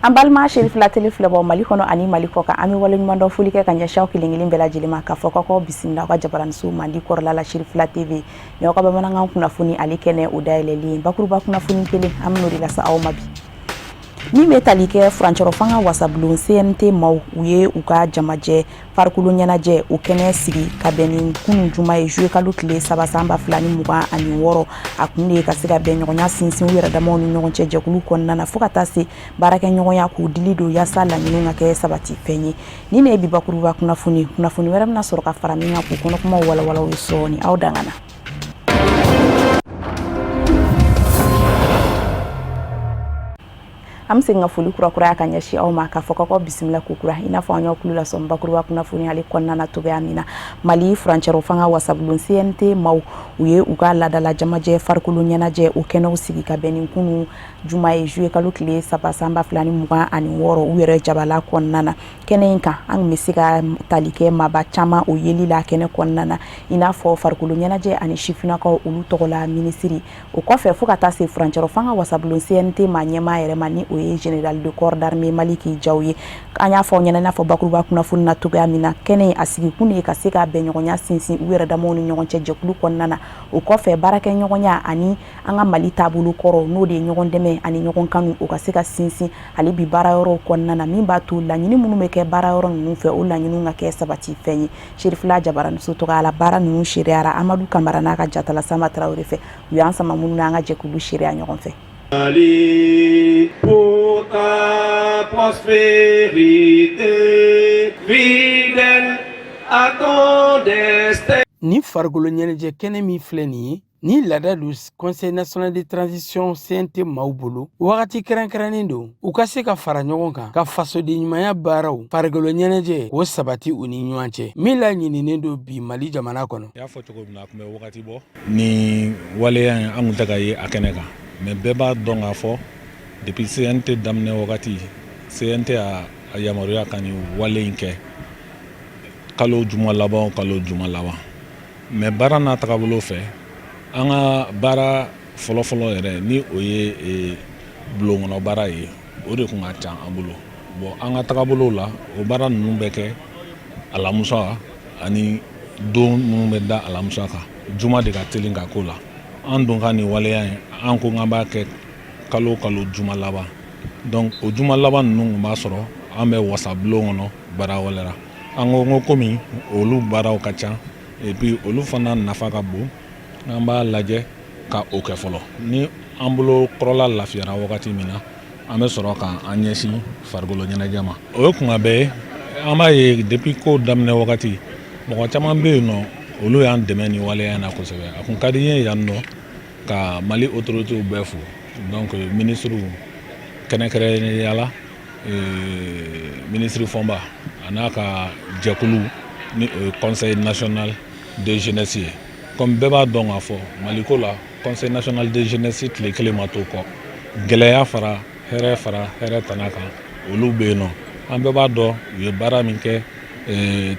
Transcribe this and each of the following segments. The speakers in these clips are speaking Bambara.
An balima Cherifila Télé filɛbɔ Mali kɔnɔ ani Mali kɔ kan, an bɛ waleɲumandɔn foli kɛ ka ɲɛsin aw kelen kelen bɛɛ lajɛlen ma, k'a fɔ k'aw bisimila aw ka jabaraniso mandi kɔrɔla la, Cherifila TV. Ni aw ka bamanankan kunnafoni ale kɛnɛ o dayɛlɛlen ye, bakuruba kunnafoni kelen, an bɛn'o de lase aw ma bi, min bɛ tali kɛ furancɛrɔ fanga wasabulon CNT maaw, u ye u ka jamajɛ farikolo ɲɛnajɛ o kɛnɛ sigi ka bɛn ni kunun juma ye, juillet kalo tile 3, san 2026. A kun de ye ka se ka bɛn ɲɔgɔnya sinsin u yɛrɛ damaw ni ɲɔgɔn cɛ jɛkulu kɔnɔna na, fo ka taa se baarakɛɲɔgɔnya k'u dili don, yaasa laɲiniw ka kɛ sabati fɛn ye. Ni ne ye bi bakuruba kunnafoni. Kunnafoni wɛrɛ bɛna sɔrɔ ka fara min kan k'u kɔnɔkumaw walawalaw ye sɔɔni. Aw dangana. An bɛ segin ka foli kurakuraya ka ɲɛsin aw ma, k'a fɔ k'aw bisimila kokura. I n'a fɔ an y'aw tulo lasɔn bakuruba kunnafoni ale kɔnɔna na cogoya min na, Mali furancɛrɔ fanga wasabulon CNT maaw, u ye u ka laadala jamajɛ farikolo ɲɛnajɛ o kɛnɛw sigi ka bɛn ni kunun juma ye, juillet kalo tile 3, san 2026, u yɛrɛ jabala kɔnɔna na. Kɛnɛ in kan, an tun bɛ se ka tali kɛ maaba caman o yeli la kɛnɛ kɔnɔna na, i n'a fɔ farikolo ɲɛnajɛ ani sifinnakaw olu tɔgɔla minisiri. O kɔfɛ, fo ka taa se furancɛrɔ fanga wasabulon CNT maa ɲɛmaa yɛrɛ ma, ni o ye général de corps d'armée Maliki Jaw ye. An y'a fɔ aw ɲɛna, i n'a fɔ bakuruba kunnafoni na cogoya min na, kɛnɛ a sigikun de ye ka se ka bɛnɲɔgɔnya sinsin u yɛrɛ damaw ni ɲɔgɔn cɛ jɛkulu kɔnɔna na. O kɔfɛ, baarakɛɲɔgɔnya ani an ka Mali taabolo kɔrɔ, n'o de ye ɲɔgɔn dɛmɛ ani ɲɔgɔn kanu, o ka se ka sinsin hali bi baara yɔrɔw kɔnɔna na, min b'a to laɲini minnu bɛ kɛ baara yɔrɔ ninnu fɛ, o laɲiniw ka kɛ sabati fɛn ye. Cherifila jabaraniso tɔgɔ la, baara ninnu seereyara Amadu Kamara n'a ka jatala Sama Tarawele fɛ. U y'an sama minnu na, an ka jɛkulu seereya ɲɔgɔn fɛ. Mali, pour ta prospérité, fidèle à ton destin. Ni farikolo ɲɛnajɛ kɛnɛ min filɛ nin ye, ni laada don Conseil national de transition CNT maaw bolo, wagati kɛrɛnkɛrɛnnen don u ka se ka fara ɲɔgɔn kan ka fasoden ɲumanya baaraw, farikolo ɲɛnajɛ k'o sabati u ni ɲɔgɔn cɛ, min laɲininen don bi Mali jamana kɔnɔ. I y'a fɔ cogo min na, a tun bɛ wagati bɔ ni waleya in, an tun tɛ ka ye a kɛnɛ kan, mais bɛɛ b'a dɔn k'a fɔ depuis CNT daminɛ wagati, CNT y'a yamaruya ka nin wale in kɛ kalo juma laban o kalo juma laban. Mais baara n'a tagabolo fɛ, an ka baara fɔlɔfɔlɔ yɛrɛ, ni o ye bulon kɔnɔ baara ye, o de tun ka ca an bolo. Bon, an ka tagabolow la, o baara ninnu bɛ kɛ alamusa ani don minnu bɛ da alamusa kan, juma de ka teli ka k'o la. An dun ka nin waleya in, an ko k'an b'a kɛ kalo kalo juma laban. Donc o juma laban ninnu tun b'a sɔrɔ an bɛ wasabulon kɔnɔ baara wɛrɛ la. An ko komi olu baaraw ka ca, et puis olu fana nafa ka bon, an b'a lajɛ ka o kɛ fɔlɔ. Ni an bolo kɔrɔla lafiyara wagati min na, an bɛ sɔrɔ k'an ɲɛsin farikolo ɲɛnajɛ ma. O ye kuma bɛɛ ye, an b'a ye depuis ko daminɛ wagati, mɔgɔ caman bɛ yen nɔ, olu y'an dɛmɛ nin waleya in na kosɛbɛ. A kun ka di n ye yan nɔ ka Mali autorités bɛɛ fo, donc ministres, kɛrɛnkɛrɛnnenya la ministre Fɔnba a n'a ka jɛkulu, ni o ye Conseil national de jeunesse ye. Comme bɛɛ b'a dɔn k'a fɔ Maliko la, Conseil national de jeunesse tile kelen ma to kɔ, gɛlɛya fara hɛrɛ fara hɛrɛ tana kan, olu bɛ yen nɔ. An bɛɛ b'a dɔn u ye baara min kɛ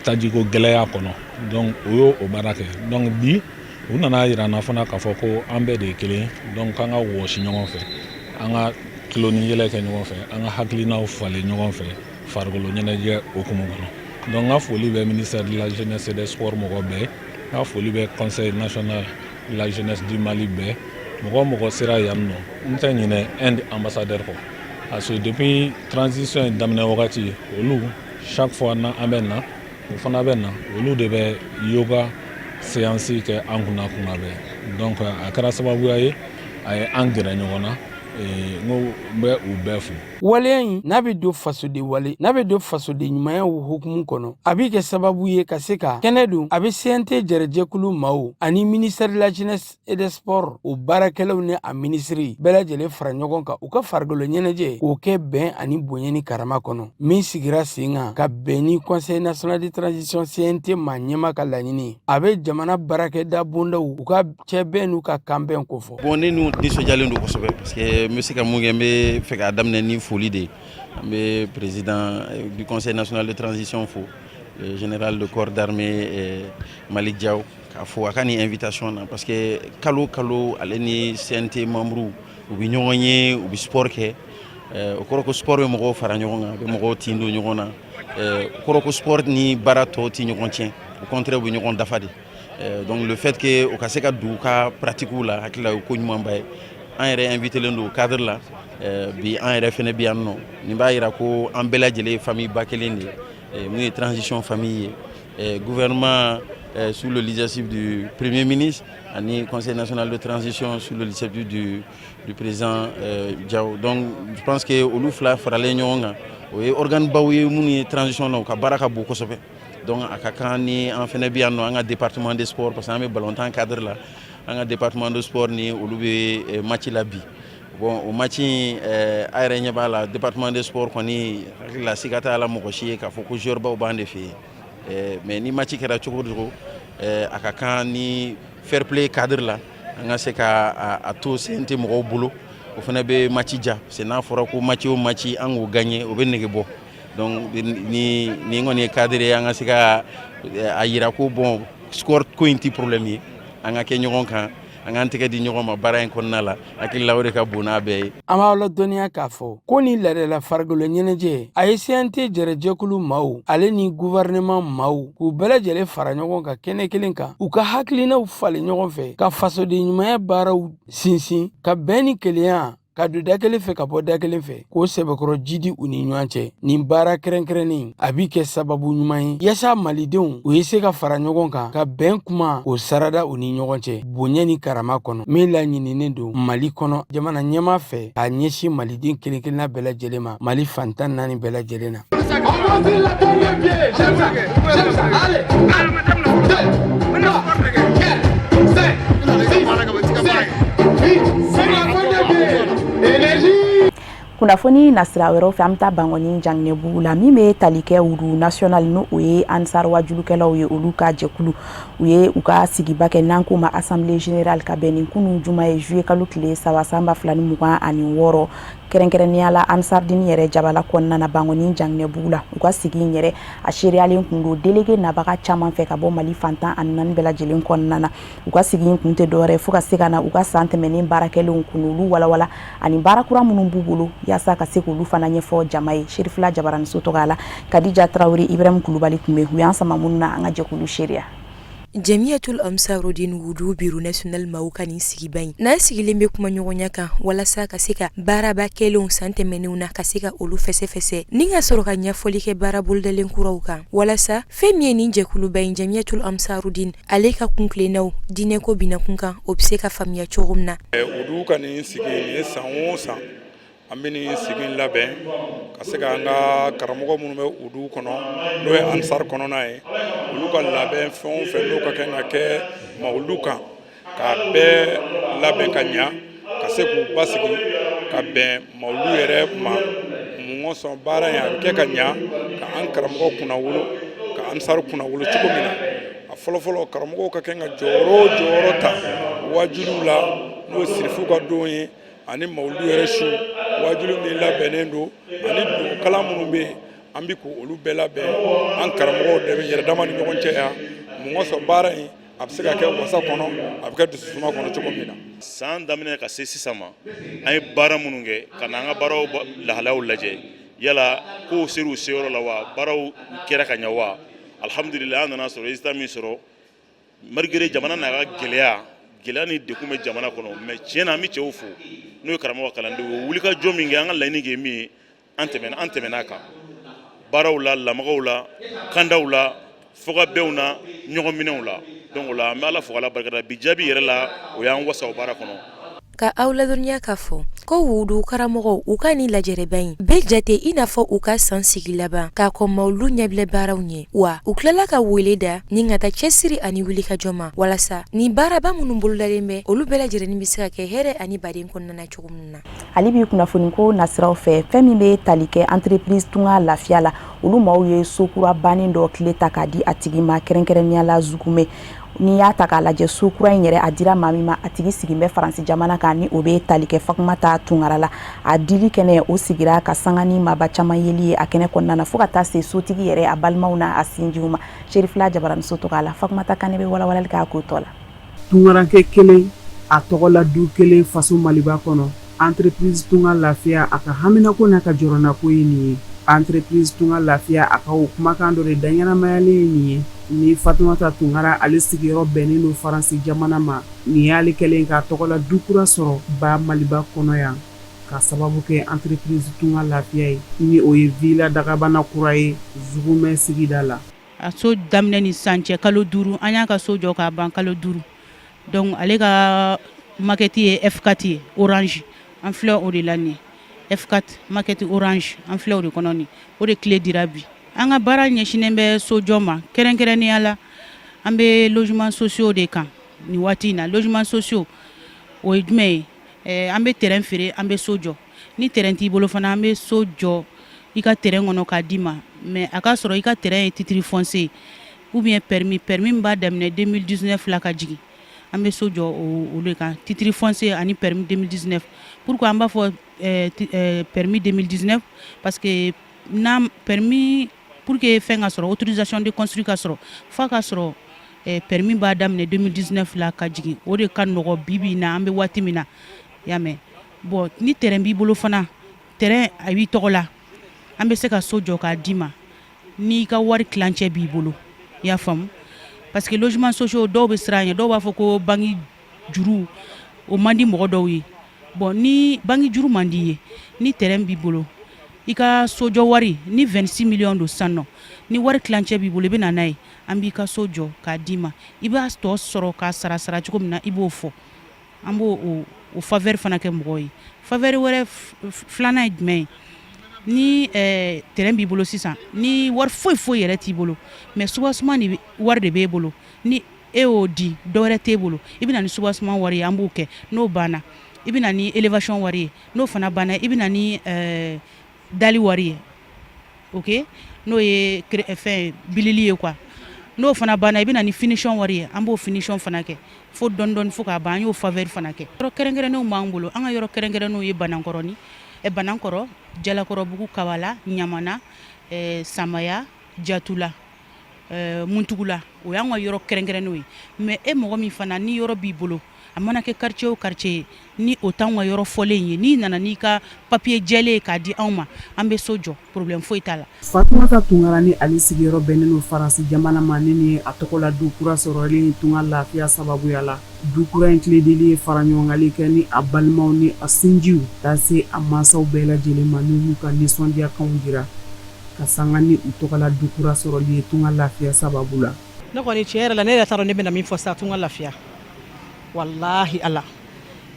tajiko gɛlɛya kɔnɔ, donc u y'o o baara kɛ. Donc bi, u nana yira an na fana k'a fɔ ko an bɛɛ de ye kelen, donc k'an ka wɔsi ɲɔgɔn fɛ, an ka tulon ni yɛlɛ kɛ ɲɔgɔn fɛ, an ka hakilinaw falen ɲɔgɔn fɛ farikolo ɲɛnajɛ hukumu kɔnɔ. Donc n ka foli bɛ ministère de la Jeunesse et des Sports mɔgɔ bɛɛ, n ka foli bɛ Conseil national de la jeunesse du Mali bɛɛ, mɔgɔ o mɔgɔ sera yan nɔ. N tɛ ɲinɛ Inde ambassadeur kɔ, parce que depuis transition in daminɛ wagati, olu chaque fois na an bɛ na, u fana bɛ na, olu de bɛ yoga séance kɛ an kunna kuma bɛɛ. Donc a kɛra sababuya ye a ye an gɛrɛ ɲɔgɔn na. N ko n bɛ u bɛɛ fo. Waleya in n'a bɛ don fasoden wale n'a bɛ don fasoden ɲumanya hukumu kɔnɔ, a bɛ kɛ sababu ye ka se ka kɛnɛ don a bɛ CNT jɛrɛjɛkulu maaw ani ministère de la Jeunesse et des Sports, o baarakɛlaw ni a minisiri bɛɛ lajɛlen fara ɲɔgɔn kan, u ka farikolo ɲɛnajɛ k'o kɛ bɛn ani bonya ni karama kɔnɔ, min sigira sen kan ka bɛn ni Conseil national de transition CNT maa ɲɛma ka laɲini. A bɛ jamana baarakɛda bondaw u ka cɛbɛn n'u ka kanbɛn kofɔ. Bon, ne n'u nisɔndiyalen don kosɛbɛ, parce que n bɛ se ka mun kɛ, n bɛ fɛ k'a daminɛ ni foli de ye. An bɛ président du Conseil national de transition fo, le général de corps d'armée Malick Diaw, k'a fɔ a ka nin invitation na, parce que kalo kalo ale ni CNT membre u bɛ ɲɔgɔn ye, u bɛ sport kɛ. O kɔrɔ ko sport bɛ mɔgɔw fara ɲɔgɔn kan, a bɛ mɔgɔw tin don ɲɔgɔn na. O kɔrɔ ko sport ni baara tɔw tɛ ɲɔgɔn tiɲɛ, au contraire, u bɛ ɲɔgɔn dafa de. Donc le fait que o ka se ka don u ka pratique la, hakili la, o ye ko ɲumanba ye. An yɛrɛ invité len don o cadre la bi, an yɛrɛ fɛnɛ bi yan nɔ. Nin b'a yira ko an bɛɛ lajɛlen ye famille ba kelen de ye, mun ye transition famille ye, gouvernement sous le leadership du Premier ministre ani Conseil national de transition sous le leadership du président Diaw. Donc je pense que olu fila faralen ɲɔgɔn kan, o ye organe baw ye minnu ye transition na, u ka baara ka bon kosɛbɛ. Donc a ka kan ni an fɛnɛ bi yan nɔ, an ka département de sport, parce que an bɛ ballontan cadre la, an ka département de sport ni olu bɛ match la bi. Bon, o match in, a yɛrɛ ɲɛ b'a la, département de sport kɔni, hakili la, siga t'a la mɔgɔ si ye k'a fɔ ko joueur baw b'an de fɛ yen. Mais ni match kɛra cogo o cogo, a ka kan ni fair play cadre la, an ka se ka a to CNT mɔgɔw bolo, o fana bɛ match ja, parce que n'a fɔra ko match o match an k'o gagner, o bɛ nege bɔ. Donc ni nin kɔni ye cadre ye, an ka se ka a yira ko bon, score ko in ti problème ye, an ka kɛ ɲɔgɔn kan, an k'an tɛgɛ di ɲɔgɔn ma baara in kɔnɔna la. Hakili la, o de ka bon n'a bɛɛ ye. An b'aw ladɔnniya k'a fɔ ko nin laadala farikolo ɲɛnajɛ, a ye CNT jɛrɛjɛkulu maaw ale ni gouvernement maaw k'u bɛɛ lajɛlen fara ɲɔgɔn kan kɛnɛ kelen kan, u ka hakilinaw falen ɲɔgɔn fɛ, ka fasoden ɲumanya baaraw sinsin, ka bɛn ni kelenya ka don da kelen fɛ, ka bɔ da kelen fɛ, k'o sɛbɛkɔrɔ jidi u ni ɲɔgɔn cɛ. Nin baara kɛrɛnkɛrɛnnen a bi kɛ sababu ɲuman ye yaasa malidenw u ye se ka fara ɲɔgɔn kan, ka bɛn kuma k'o sarada u ni ɲɔgɔn cɛ bonya ni karama kɔnɔ, min laɲininen don Mali kɔnɔ jamana ɲɛmaa fɛ k'a ɲɛsin maliden kelen kelenna bɛɛ lajɛlen ma, Mali fan 14 bɛɛ lajɛlen na. On va la dernier pied. J'aime ça. J'aime ça. Allez. 1, 2, 3, 4, 5, 6, 7, 8. C'est la fin de pied. Énergie. Kunnafoni nasira wɛrɛw fɛ, an bɛ taa Bankɔni Janginɛbugu la, min bɛ tali kɛ wudu national, n'o o ye Ansar wajulukɛlaw ye, olu ka jɛkulu, u ye u ka sigiba kɛ n'an k'o ma assemblée générale, ka bɛn ni kunun juma ye, juillet kalo tile 3, san 2026, kɛrɛnkɛrɛnnenya la Ansardini yɛrɛ jabala kɔnɔna na, Bankɔni Janginɛbugu la. U ka sigi in yɛrɛ, a seereyalen kun don délégué nabaga caman fɛ ka bɔ Mali fan 14 bɛɛ lajɛlen kɔnɔna na. U ka sigi in kun tɛ dɔwɛrɛ fo ka se ka na u ka san tɛmɛnen baara kɛlenw kun olu walawala, ani baara kura minnu b'u bolo, yaasa ka se k'olu fana ɲɛfɔ jama ye. Serifila Jabaraniso tɔgɔ la, Kadija Tarawele, Ibrahim Kulubali tun bɛ u y'an sama minnu na, an ka jɛkulu seereya. Jamiyatul Ansarudin Wudu Bureau National maaw ka nin sigiba in n'a sigilen bɛ kuma ɲɔgɔnya kan walasa ka se ka baaraba kɛlenw san tɛmɛnenw na, ka se ka olu fɛsɛfɛsɛ, ni ka sɔrɔ ka ɲɛfɔli kɛ baara bolodalen kuraw kan, walasa fɛn min ye nin jɛkuluba in Jamiyatul Ansarudin ale ka kuntilennaw diinɛko binakun kan, o bɛ se ka faamuya cogo min na. Olu ka nin sigi nin ye, san o san an bɛ nin sigi labɛn ka se ka an ka karamɔgɔ minnu bɛ olu kɔnɔ, n'o ye Ansar kɔnɔna ye, olu ka labɛn fɛn o fɛn n'o ka kan ka kɛ mawulu kan, k'a bɛɛ labɛn ka ɲa, ka se k'u basigi ka bɛn mawulu yɛrɛ ma. Mun kosɔn baara in a bɛ kɛ ka ɲa, ka an karamɔgɔ kunnawolo, ka Ansar kunnawolo cogo min na? A fɔlɔfɔlɔ, karamɔgɔw ka kan ka jɔyɔrɔ o jɔyɔrɔ ta wajuliw la, n'o ye sirifu ka don ye, ani mawulu yɛrɛ su wajulu min labɛnnen don, ani dugukalan minnu bɛ yen, an bɛ k'olu bɛɛ labɛn, an karamɔgɔw dɛmɛ yɛrɛ dama ni ɲɔgɔn cɛ yan. Mun kosɔn baara in a bɛ se ka kɛ wasa kɔnɔ, a bɛ kɛ dususuma kɔnɔ cogo min na? San daminɛ ka se sisan ma, an ye baara minnu kɛ, ka na an ka baaraw lahalayaw lajɛ, yala kow ser'u seyɔrɔ la wa, baaraw kɛra ka ɲɛ wa? Alhamdulillah, an nana sɔrɔ résultat min sɔrɔ, malgré jamana n'a ka gɛlɛya, gɛlɛya ni degun bɛ jamana kɔnɔ, mais tiɲɛ na, an bɛ cɛw fo, n'o ye karamɔgɔ kalandenw ye, wulikajɔ min kɛ, an ka laɲini kɛ min ye, an tɛmɛna a kan baaraw la, lamagaw la, kandaw la, fɔkabɛnw na, ɲɔgɔn minɛw la. Donc o la, an bɛ Ala fo, Ala barikada. Bi jaabi yɛrɛ la, o y'an wasa o baara kɔnɔ. Ka aw ladɔnniya k'a fɔ ko wudu karamɔgɔw u ka nin lajɛrɛba in bɛ jate i n'a fɔ u ka san sigi laban k'a kɔn mawulu ɲɛbila baaraw ɲɛ wa. U tilala ka wele da ni ka taa cɛsiri ani wulikajɔ ma, walasa ni baaraba minnu bolodalen bɛ, olu bɛɛ lajɛlen bɛ se ka kɛ hɛrɛ ani baden kɔnɔna na cogo min na. Hali bi kunnafoni ko nasiraw fɛ, fɛn min bɛ tali kɛ entreprise Tunga Lafiya la, olu maaw ye so kura bannen dɔ tile ta k'a di a tigi ma, kɛrɛnkɛrɛnnenya la Zugume. N'i y'a ta k'a lajɛ, so kura in yɛrɛ, a dira maa min ma, a tigi sigin bɛ Faransi jamana kan, ni o bɛ tali kɛ Fatumata Tunkara la. A dili kɛnɛ, o sigira ka sanga ni maaba caman yeli ye a kɛnɛ kɔnɔna na, fo ka taa se sotigi yɛrɛ, a balimaw n'a a sinjiw ma. Serifila Jabaraniso tɔgɔ la, Fatumata Kanɛ bɛ walawalali k'a ko tɔ la. Tunkarakɛ kelen, a tɔgɔla du kelen faso Maliba kɔnɔ. Entreprise Tunga Lafiya a ka haminako n'a ka jɔrɔnako ye nin ye. Entreprise Tunga Lafiya a ka o kumakan dɔ de daɲɛnamayalen ye nin ye. Ni Fatumata Tunkara ale sigiyɔrɔ bɛnnen don Faransi jamana ma, nin y'ale kɛlen k'a tɔgɔla du kura sɔrɔ ba Maliba kɔnɔ yan ka sababu kɛ Entreprise Tunga Lafiya ye, ni o ye villa dagabana kura ye Zugumɛ sigida la. A so daminɛ ni sisan cɛ kalo 5, an y'a ka so jɔ k'a ban kalo 5. Donc ale ka maquette ye F4 ye orange, an filɛ o de la nin ye F4 maquette orange, an filɛ o de kɔnɔ nin, o de clé dira bi. An ka baara ɲɛsinnen bɛ sojɔ ma, kɛrɛnkɛrɛnnenya la an bɛ logements sociaux de kan nin waati in na. Logements sociaux o ye jumɛn ye? An bɛ terrain feere, an bɛ so jɔ. Ni terrain t'i bolo fana, an bɛ so jɔ i ka terrain kɔnɔ k'a d'i ma, mais a k'a sɔrɔ i ka terrain ye titre foncier ou bien permis, permis min b'a daminɛ 2019 la ka jigin, an bɛ so jɔ o de kan, titre foncier ani permis 2019. Pourquoi an b'a fɔ permis 2019? Parce que n'a permis, pour que fɛn ka sɔrɔ, autorisation de construire ka sɔrɔ, f'a ka sɔrɔ permis b'a daminɛ 2019 la ka jigin. O de ka nɔgɔ bi bi in na, an bɛ waati min na, i y'a mɛn. Bon, ni terrain b'i bolo fana, terrain a b'i tɔgɔ la, an bɛ se ka so jɔ k'a d'i ma n'i ka wari tilancɛ b'i bolo, i y'a faamu. Parce que logements sociaux, dɔw bɛ siran a ɲɛ, dɔw b'a fɔ ko banque juru o man di mɔgɔ dɔw ye. Bon, ni banque juru man di i ye, ni terrain b'i bolo, i ka sojɔ wari ni 26 millions don sisan nɔ, ni wari tilancɛ b'i bolo, i bɛ na n'a ye, an b'i ka so jɔ k'a d'i ma. I b'a tɔ sɔrɔ k'a sara sara cogo min na, i b'o fɔ, an b'o o faveur fana kɛ mɔgɔw ye. Faveur wɛrɛ filanan ye jumɛn ye? Ni terrain b'i bolo sisan, ni wari foyi foyi yɛrɛ t'i bolo, mais soubassement ni wari de b'e bolo, ni e y'o di, dɔwɛrɛ t'e bolo, i bɛ na ni soubassement wari ye, an b'o kɛ. N'o banna, i bɛ na ni élévation wari ye. N'o fana banna, i bɛ na ni dalle wari ye, ok, n'o ye fɛn bilili ye quoi. N'o fana banna, i bɛ na ni finition wari ye, an b'o finition fana kɛ fo dɔɔni dɔɔni fo k'a ban. An y'o faveur fana kɛ. Yɔrɔ kɛrɛnkɛrɛnnenw b'an bolo. An ka yɔrɔ kɛrɛnkɛrɛnnenw ye Banankɔrɔni, Banankɔrɔ, Jalakɔrɔbugu, Kabala, Ɲamana, Samaya, Jatula, Muntugula, o y'an ka yɔrɔ kɛrɛnkɛrɛnnenw ye. Mais e mɔgɔ min fana ni yɔrɔ b'i bolo, a mana kɛ quartier o quartier ye, ni o t'anw ka yɔrɔ fɔlen ye, n'i nana n'i ka papier jɛlen ye k'a di anw ma, an bɛ so jɔ, problème foyi t'a la. Fatumata Tunkara ni ale sigiyɔrɔ bɛnnen don Faransi jamana ma, ni nin ye a tɔgɔ la du kura sɔrɔlen Tunga Lafiya sababuya la. Du kura in tiledeli ye fara ɲɔgɔngali kɛ ni a balimaw ni a sinjiw taa se a mansaw bɛɛ lajɛlen ma, n'u y'u ka nisɔndiyakanw jira ka sanga ni u tɔgɔ la du kura sɔrɔli ye Tunga Lafiya sababu la. Ne kɔni, tiɲɛ yɛrɛ la, ne yɛrɛ t'a dɔn ne bɛna min fɔ sa. Tunga Lafiya, walahi Ala,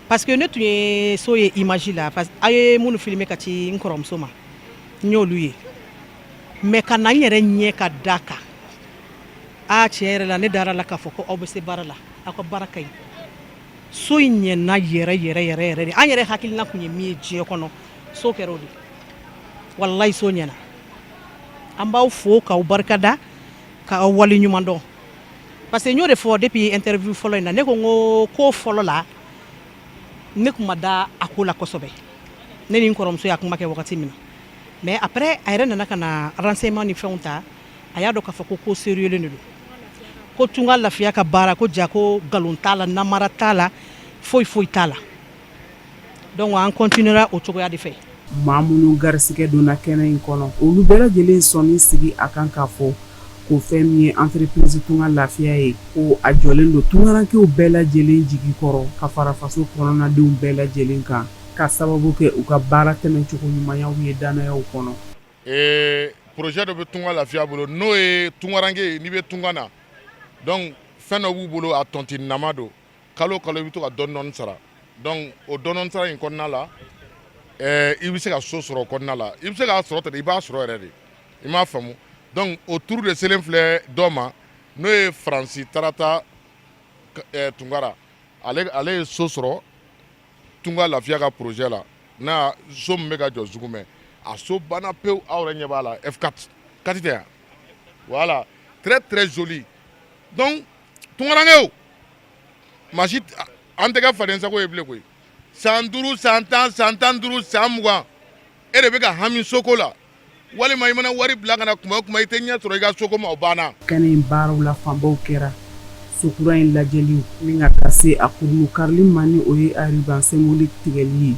parce que ne tun ye so ye image la, parce que aw ye minnu filmer ka ci n kɔrɔmuso ma, n y'olu ye, mais ka na n yɛrɛ ɲɛ ka da kan, aa, tiɲɛ yɛrɛ la, ne dara la k'a fɔ ko aw bɛ se baara la, aw ka baara ka ɲi. So in ɲɛna yɛrɛ yɛrɛ yɛrɛ yɛrɛ de. An yɛrɛ hakilina tun ye min ye diɲɛ kɔnɔ, so kɛra o de. Walahi, so ɲɛna. An b'aw fo k'aw barikada, k'aw wale ɲuman dɔn, parce que n y'o de fɔ depuis interview fɔlɔ in na. Ne ko n ko ko fɔlɔ la, ne tun ma da a ko la kosɛbɛ, ne ni n kɔrɔmuso y'a kuma kɛ wagati min na. Mais après, a yɛrɛ nana ka na renseignement ni fɛnw ta, a y'a dɔn k'a fɔ ko ko sérieux de don, ko Tunga Lafiya ka baara ko ja, ko nkalon t'a la, namara t'a la, foyi foyi t'a la. Donc an continuera o cogoya de fɛ. Maa minnu garisigɛ donna kɛnɛ in kɔnɔ, olu bɛɛ lajɛlen sɔnni sigi a kan k'a fɔ ko fɛn min ye entreprise Tunga Lafiya ye, ko a jɔlen don tungarankew bɛɛ lajɛlen jigi kɔrɔ ka fara faso kɔnɔnadenw bɛɛ lajɛlen kan, ka sababu kɛ u ka baara tɛmɛcogo ɲumanyaw ye dannayaw kɔnɔ. Projet dɔ bɛ Tunga Lafiya bolo, n'o ye tungaranke ye, n'i bɛ tunga na, donc fɛn dɔ b'u bolo, a tontine nama don. Kalo kalo, i bɛ to ka dɔɔni dɔɔni sara. Donc o dɔɔni sara in kɔnɔna la, i bɛ se ka so sɔrɔ o kɔnɔna la. I bɛ se k'a sɔrɔ ten, i b'a sɔrɔ yɛrɛ de, i m'a faamu. Donc o tour de selen filɛ dɔ ma, n'o ye Faransi Tarata Tunkara. Ale ye so sɔrɔ Tunga Lafiya ka projet la, n'a so min bɛ ka jɔ Zugumɛ. A so banna pewu, aw yɛrɛ ɲɛ b'a la, F4 kati tɛ yan. Voilà, très très joli. Donc tungarankew, maa si an tɛ kɛ faden sago ye bilen koyi. San 5, san 10, san 15, san 20, e de bɛ ka hami soko la, walima i mana wari bila ka na kuma o kuma, i tɛ ɲɛ sɔrɔ i ka soko ma, o banna. Kɛnɛ in baaraw la fanbaw kɛra sokura in lajɛli ni ka taa se a kurunbonkarili ma, ni o ye a ruban symbolique tigɛli ye.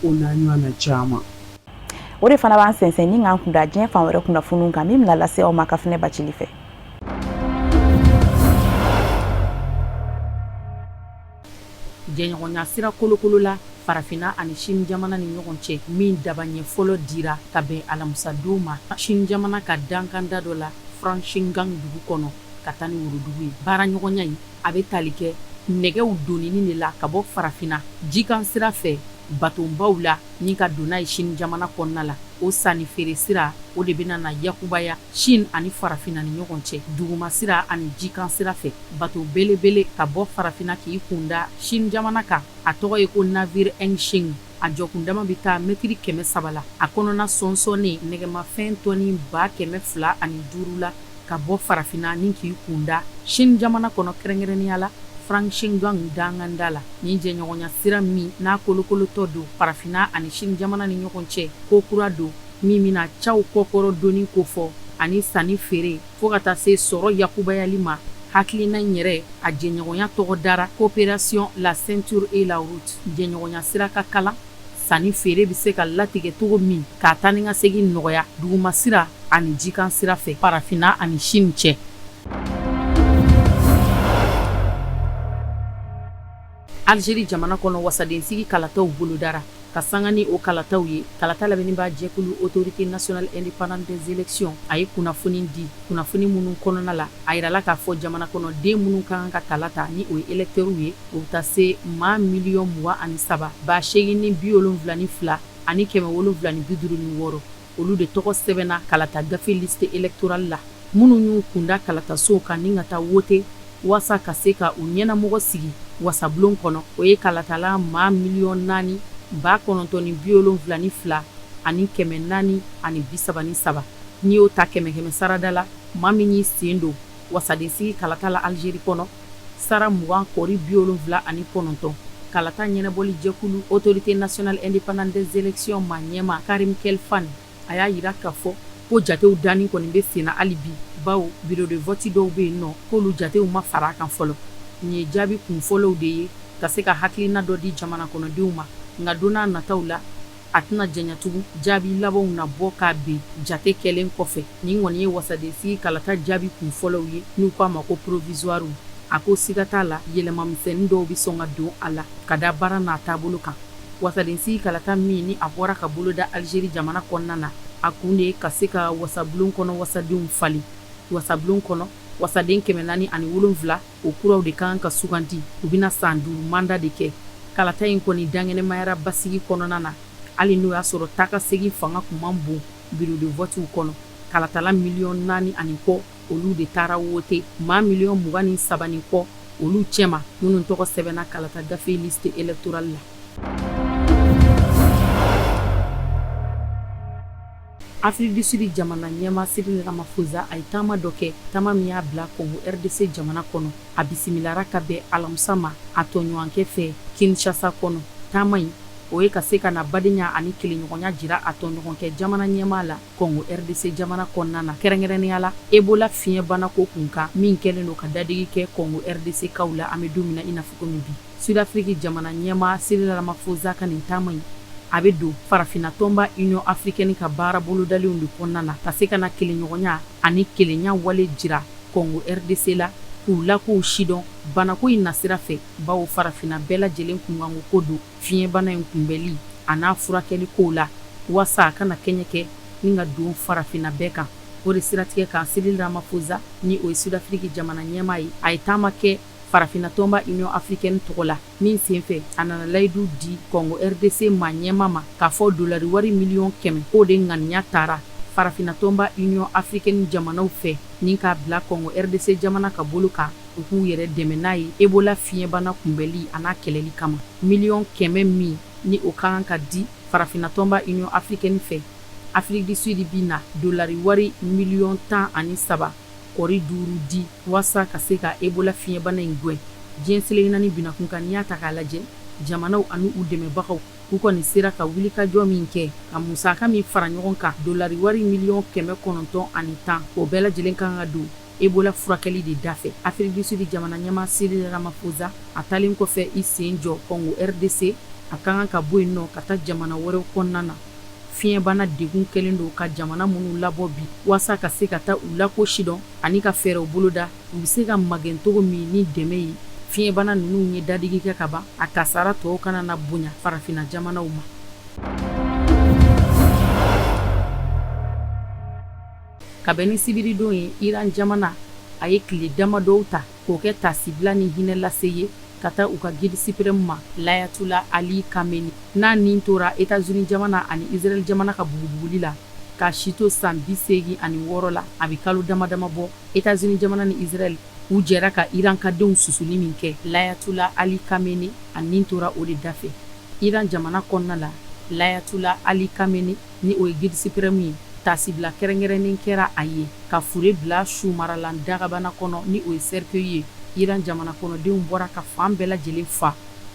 O n'a ɲɔgɔnna caman. O de fana b'an sɛnsɛn ni k'an kunda diɲɛ fan wɛrɛ kunnafoniw kan min bɛna lase aw ma Kafinɛ Bacili fɛ. Jɛɲɔgɔnya sira kolokolo la farafinna ani Chine jamana ni ɲɔgɔn cɛ min dabaɲɛ fɔlɔ dira ka bɛn alamisadon ma Chine jamana ka dankanda dɔ la Fangchenggang dugu kɔnɔ ka taa ni worodugu ye. Baaraɲɔgɔnya in a bɛ tali kɛ nɛgɛw donini de la ka bɔ farafinna jikan sira fɛ batonbaw la ni ka don n'a ye Chine jamana kɔnɔna la. O sanni feere sira o de bɛna na yakubaya Chine ani farafinna ni ɲɔgɔn cɛ duguma sira ani jikan sira fɛ. Bato belebele ka bɔ farafinna k'i kunda Chine jamana kan, a tɔgɔ ye ko navire Hengqin. A jɔkundama bɛ taa mɛtiri 300 la. A kɔnɔna sɔnsɔnnen nɛgɛmafɛn tɔni 205 la ka bɔ farafinna ni k'i kunda Chine jamana kɔnɔ, kɛrɛnkɛrɛnnenya la Fangchenggang danganda la. Nin jɛɲɔgɔnya sira min n'a kolokolotɔ don farafinna ani Chine jamana ni ɲɔgɔn cɛ, ko kura don min bɛna caw kɔkɔrɔ donni kofɔ ani sanni feere fo ka taa se sɔrɔ yakubayali ma. Hakilina in yɛrɛ, a jɛɲɔgɔnya tɔgɔ dara coopération la ceinture et la route. Jɛɲɔgɔnya sira ka kalan sanni feere bɛ se ka latigɛ cogo min k'a taa ni ka segin nɔgɔya duguma sira ani jikan sira fɛ farafinna ani Chine cɛ. Algérie jamana kɔnɔ, wasadensigi kalataw bolodara. Ka sanga ni o kalataw ye, kalata labɛnnibaa jɛkulu Autorité nationale indépendante des élections a ye kunnafoni di. Kunnafoni minnu kɔnɔna la, a yirala k'a fɔ jamana kɔnɔden minnu ka kan ka kala ta ni o ye électeurs ye, o bɛ taa se maa 23 872 756. Olu de tɔgɔ sɛbɛnna kalata gafe liste électorale la. Minnu y'u kunda kalatasow kan ni ka taa wote waasa ka se ka u ɲɛnamɔgɔ sigi wasabulon kɔnɔ, o ye kalatala maa 4 972 433. N'i y'o ta kɛmɛ kɛmɛ sarada la, maa min y'i sen don wasadensigi kalata la Algérie kɔnɔ, sara 20 kɔri 79. Kalata ɲɛnabɔli jɛkulu Autorité nationale indépendante des élections maa ɲɛmaa Karim Khelfane a y'a yira k'a fɔ ko jatew danni kɔni bɛ senna hali bi, bawo bureau de vote dɔw bɛ yen nɔ k'olu jatew ma fara a kan fɔlɔ. Nin ye jaabi kun fɔlɔw de ye ka se ka hakilina dɔ di jamana kɔnɔdenw ma, nka don n'a nataw la a tɛna janya tugun, jaabi labanw na bɔ k'a bin jate kɛlen kɔfɛ. Nin kɔni ye wasadensigi kalata jaabi kun fɔlɔw ye n'u k'a ma ko provisoire. A ko siga t'a la, yɛlɛmamisɛnnin dɔw bɛ sɔn ka don a la ka da baara n'a taabolo kan. Wasadensigi kalata min ni a bɔra ka boloda Algérie jamana kɔnɔna na, a kun de ye ka se ka wasabulon kɔnɔ wasadenw falen. Wasabulon kɔnɔ wasaden 407, o kuraw de kan ka sugandi. U bɛna san 5 mandat de kɛ. Kalata in kɔni dankɛnɛmayara basigi kɔnɔna na, hali n'o y'a sɔrɔ taakasegin fanga kun man bon bureau de vote kɔnɔ. Kalatala 4.5 miliyɔn, olu de taara wote. Maa 23.5 miliyɔn olu cɛma minnu tɔgɔ sɛbɛnna kalata gafe liste électorale la. Afrique du Sud jamana ɲɛmaa Cyril Ramaphosa a ye taama dɔ kɛ, taama min y'a bila Congo RDC jamana kɔnɔ. A bisimilara ka bɛn alamisa ma a tɔɲɔgɔnkɛ fɛ Kinshasa kɔnɔ. Taama in, o ye ka se ka na badenya ani kelenɲɔgɔnya jira a tɔɲɔgɔnkɛ jamana ɲɛmaa la Congo RDC jamana kɔnɔna na, kɛrɛnkɛrɛnnenya la Ebola fiɲɛbana ko kunkan min kɛlen don ka dadigi kɛ Congo RDC kaw la an bɛ don min na i n'a fɔ komi bi. Sud-Afrique jamana ɲɛmaa Cyril Ramaphosa ka nin taama in, a bɛ don farafinna tɔnba Union africaine ka baara bolodalenw de kɔnɔna na, ka se ka na kelenɲɔgɔnya ani kelenya wale jira Congo RDC la, k'u lakow sidɔn banako in nasira fɛ, bawo farafinna bɛɛ lajɛlen kunkanko ko don fiɲɛbana in kunbɛli a n'a furakɛli kow la, waasa a kana kɛɲɛ kɛ ni ka don farafinna bɛɛ kan. O de siratigɛ kan, Cyril Ramaphosa ni o ye Sud-Afrique jamana ɲɛmaa ye, a ye taama kɛ farafinna tɔnba Union africaine tɔgɔ la min senfɛ, a nana layidu di Congo RDC maa ɲɛmaa ma k'a fɔ dolari wari 100 miliyɔn k'o de ŋaniya tara farafinna tɔnba Union africaine jamanaw fɛ ni k'a bila Congo RDC jamana ka bolo kan, u k'u yɛrɛ dɛmɛ n'a ye Ebola fiɲɛbana kunbɛli a n'a kɛlɛli kama. 100 miliyɔn min ni o ka kan ka di farafinna tɔnba Union africaine fɛ, Afrique du Sud bi na dolari wari 13.5 miliyɔn di waasa ka se ka Ebola fiɲɛbana in gwɛn diɲɛ seleke naani binakun kan. N'i y'a ta k'a lajɛ, jamanaw ani u dɛmɛbagaw, u kɔni sera ka wulikajɔ min kɛ ka musaka min fara ɲɔgɔn kan, dolari wari 910 miliyɔn, o bɛɛ lajɛlen kan ka don Ebola furakɛli de dafɛ. Afrique du Sud jamana ɲɛmaa Cyril Ramaphosa, a taalen kɔfɛ i sen jɔ Congo RDC A ka kan ka bɔ yen nɔ ka taa jamana wɛrɛw kɔnɔna na. Fiɲɛbana degun kɛlen don ka jamana minnu labɔ bi waasa ka se ka taa u lako sidɔn ani ka fɛɛrɛw boloda u bɛ se ka magɛn cogo min ni dɛmɛ ye. Fiɲɛbana ninnu ye dadigi kɛ ka ban, a kasaara tɔw kana na bonya farafinna jamanaw ma. Ka bɛn ni sibiridon ye, Iran jamana a ye tile damadɔw ta k'o kɛ taasibila ni hinɛ lase ye ka taa u ka guide suprême ma, Layatula Ali Kameni, n'a ni tora Etats-Unis jamana ani Israël jamana ka bugubuguli la k'a si to san 86 la, a bɛ kalo dama dama bɔ. Etats-Unis jamana ni Israël u jɛra ka Iran ka denw susuli min kɛ, Layatula Ali Kameni a ni tora o de dafɛ Iran jamana kɔnɔna la. Layatula Ali Kameni, ni o ye guide suprême ye, taasibila kɛrɛnkɛrɛnnen kɛra a ye ka fure bila sumaralan dagabana kɔnɔ, ni o ye cercueil ye. Iran jamana kɔnɔdenw bɔra ka fan bɛɛ lajɛlen fa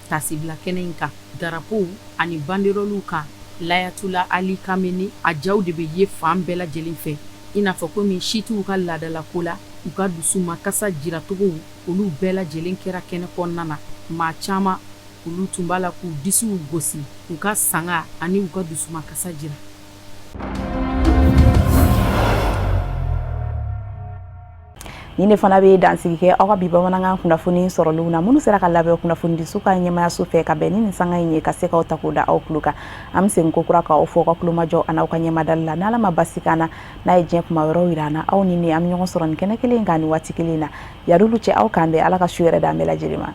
taasibila kɛnɛ in kan, darapow ani banderɔliw kan. Layatula Ali Kameni a jaw de bɛ ye fan bɛɛ lajɛlen fɛ, i n'a fɔ komi siitiw ka laadalako la, u ka dusumakasa jiracogow, olu bɛɛ lajɛlen kɛra kɛnɛ kɔnɔna na. Maa caman, olu tun b'a la k'u disiw gosi, u ka sanga ani u ka dusumakasa jira. Nin de fana bɛ dansigi kɛ aw ka bi bamanankan kunnafoni sɔrɔlenw na, minnu sera ka labɛn kunnafonidiso ka ɲɛmayaso fɛ ka bɛn ni nin sanga in ye, ka se k'aw ta k'o da aw tulo kan. An bɛ segin ko kura k'aw fo aw ka tulomajɔ an'aw ka ɲɛmadali la. N'Ala ma basi k'an na, n'a ye diɲɛ kuma wɛrɛw yira an na, aw ni ne an bɛ ɲɔgɔn sɔrɔ nin kɛnɛ kelen kan nin waati kelen na. Yan'olu cɛ, aw k'an bɛn. Ala ka su hɛrɛ d'an bɛɛ lajɛlen ma.